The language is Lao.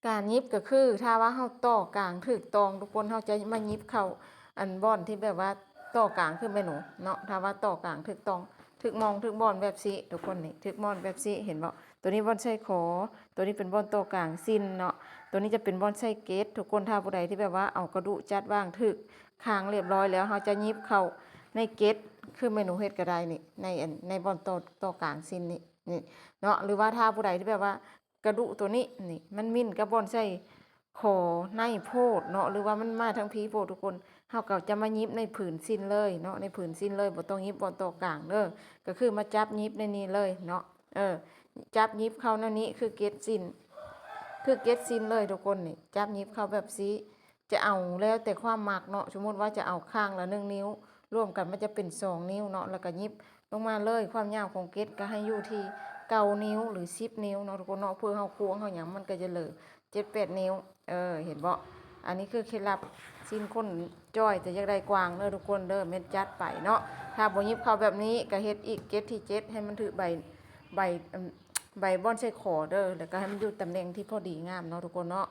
ການຫຍິບກໍຄື ຖ້າວ່າເຮົາຕໍ່ກາງຖືກຕ້ອງ ທຸກຄົນ ເຮົາຈະມາຫຍິບເຂົ້າອັນບ່ອນທີ່ແບບວ່າຕໍ່ກາງຄືແມ່ນຫນູເນາະ. ຖ້າວ່າຕໍ່ກາງຖືກຕ້ອງ ຖືກໝ່ອງ ຖືກບ່ອນແບບຊີ້ ທຸກຄົນ ນີ້ ຖືກບ່ອນແບບຊີ້ ເຫັນບໍ່? ໂຕນີ້ບ່ອນໃສ່ຂໍ ໂຕນີ້ເປັນບ່ອນຕໍ່ກາງສິ້ນເນາະ. ໂຕນີ້ຈະເປັນບ່ອນໃສ່ເກັດ ທຸກຄົນ. ຖ້າຜູ້ໃດທີ່ແບບວ່າເອົາກະດຸຈັດວາງຖືກຂ້າງລຽບຮ້ອຍແລ້ວ ເຮົາຈະຫຍິບເຂົ້າໃນເກັດ ຄືແມ່ນຫນູເຮັດກໍໄດ້ນີ້ ໃນອັນ ໃນບ່ອນຕໍ່ ຕໍ່ກາງສິ້ນນີ້ ນີ້ເນາະ. ຫຼືວ່າຖ້າຜູ້ໃດທີ່ແບບວ່າ ກະດຸໂຕນີ້ນີ້ ມັນມິ້ນກັບບ່ອນໃສ່ຂໍໃນໂພດເນາະ ຫຼືວ່າມັນມາທາງພີ້ໂພດ ທຸກຄົນ ເຮົາກໍຈະມາຫຍິບໃນຜືນສິ້ນເລີຍເນາະ ໃນຜືນສິ້ນເລີຍ ບໍ່ຕ້ອງຫຍິບບ່ອນຕໍ່ກາງເດີ. ກໍຄືມາຈັບຫຍິບໃນນີ້ເລີຍເນາະ ເອີ ຈັບຫຍິບເຂົ້າໃນນີ້ ຄືເກັດສິ້ນ ຄືເກັດສິ້ນເລີຍ ທຸກຄົນ ນີ້ ຈັບຫຍິບເຂົ້າແບບຊີ້. ຈະເອົາແລ້ວແຕ່ຄວາມມັກເນາະ ສົມມຸດວ່າຈະເອົາຂ້າງລະໜຶ່ງນິ້ວ ລວມກັນມັນຈະເປັນສອງນິ້ວເນາະ ແລ້ວກໍຫຍິບລົງມາເລີຍ. ຄວາມຍາວຂອງເກັດກໍໃຫ້ຢູ່ທີ່ເກົ້ານິ້ວ ຫຼື ສິບນິ້ວເນາະ ທຸກຄົນເນາະ. ເພື່ອເຮົາຄວງເຮົາຫຍັງ ມັນກໍຈະເຫຼີເຈັດແປດນິ້ວ ເອີ ເຫັນບໍ່? ອັນນີ້ຄືເຄັດລັບ ສິ້ນຄົນຈ່ອຍແຕ່ຢາກໄດ້ກວ້າງເດີ ທຸກຄົນເດີ ແມ່ນຈັດໄປເນາະ. ຖ້າບໍ່ຫຍິບເຂົ້າແບບນີ້ ກໍເຮັດອີກເກັດທີເຈັດ ໃຫ້ມັນຖືກໃບ ໃບ ເອີ່ມ ໃບບ່ອນໃສ່ຂໍເດີ ແລ້ວກໍໃຫ້ມັນຢູ່ຕຳແໜ່ງທີ່ພໍດີງາມເນາະ ທຸກຄົນເນາະ.